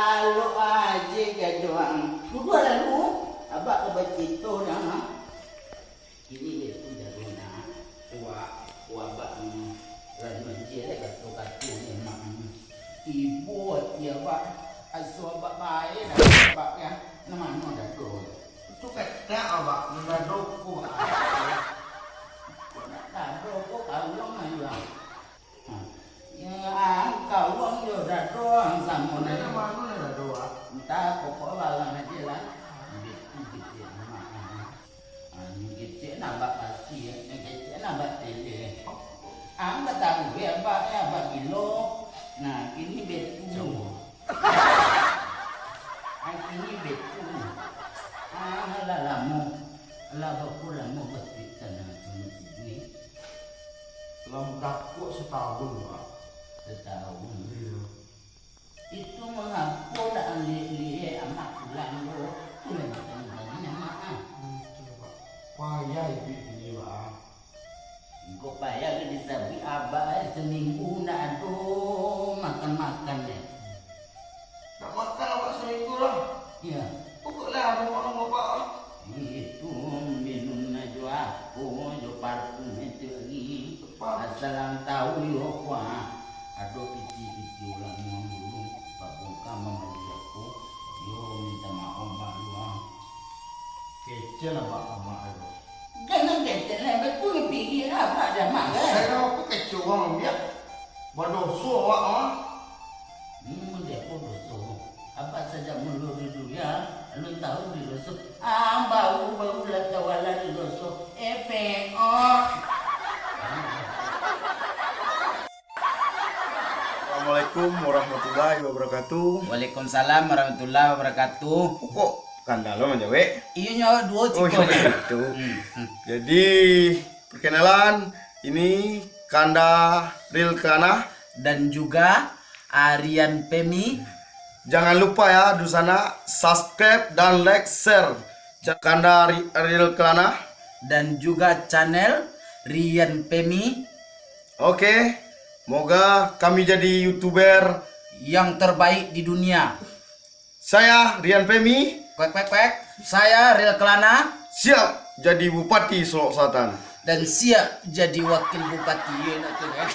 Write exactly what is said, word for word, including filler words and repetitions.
Alok aje ka juang. Duduak lalu. Abak ka bacito dah. Kini dia tu jago nak. Wak, wak abak ni. Lalu je lah kato-kato ni mak ni. Ibo ati abak. Aso abak bae dah abak ya. Nan mano dado? Tu katak abak, nan dado ko. Dado ko kauang ayo lah. Ya, kauang jo dado ang samo. Nan mano nan dado, ah? Antah, pokok barang aje lah. Ambil tu kecek amak. Anu kecek nabak pasi, anu kecek nabak tele. Ang batahu be abak, eh, abak gilo. Nah, kini betu. Ang kini betu. Ang lah lamo. Lah bako lamo batuik tanah tu masih duit. Lah dakek satahun, Pak. Satahun. Iyo. Itu mangapo ndak liek-liek amak pulang tu? Tu lah nan tadi-tadi nyo, Mak, ah. Payah iduik kini, Bang. Engkau payah ka disabuik abak, eh, saminggu ndak ado makan-makan, eh. Ndak makan awak saminggu lah. Iyo. Pokok lah, rumah bapak lah. Itu minum na jo apo, jo parfum itu lagi. Asal ang tahu yo, kuah. Ado kicik-kicik urang nan dulu, babungkam mambali aku, yo minta maoh bak luang. Kecek lah bak amak tu. Jangan kecek lah, betul pikiran abak dah mak kan? Saya tahu apa kecek orang biak. Badoso awak mah. Hmm, dia pun doso. Abak sajak mulo dulu ya, alun tahu di doso. Ah, baru-baru lah tahu lah di doso. Eh, peot. Assalamualaikum warahmatullahi wabarakatuh. Waalaikumsalam warahmatullahi wabarakatuh. Kok kanda lo manjawek? Iyo nyo duo. Oh, siko iyo nyo. Itu. Hmm, hmm. Jadi, perkenalan, ini Kanda Real Kelana. Dan juga Aryan Pemi. Jangan lupa ya, di sana subscribe dan like, share. Kanda Ri-, Real Kelana. Dan juga channel Rian Pemi. Oke, moga kami jadi YouTuber yang terbaik di dunia. Saya Rian Pemi. Kuek, kuek, kuek. Saya Real Kelana. Siap jadi Bupati Solok Selatan. Dan siap jadi Wakil Bupati. Iyo, nak tu, kan?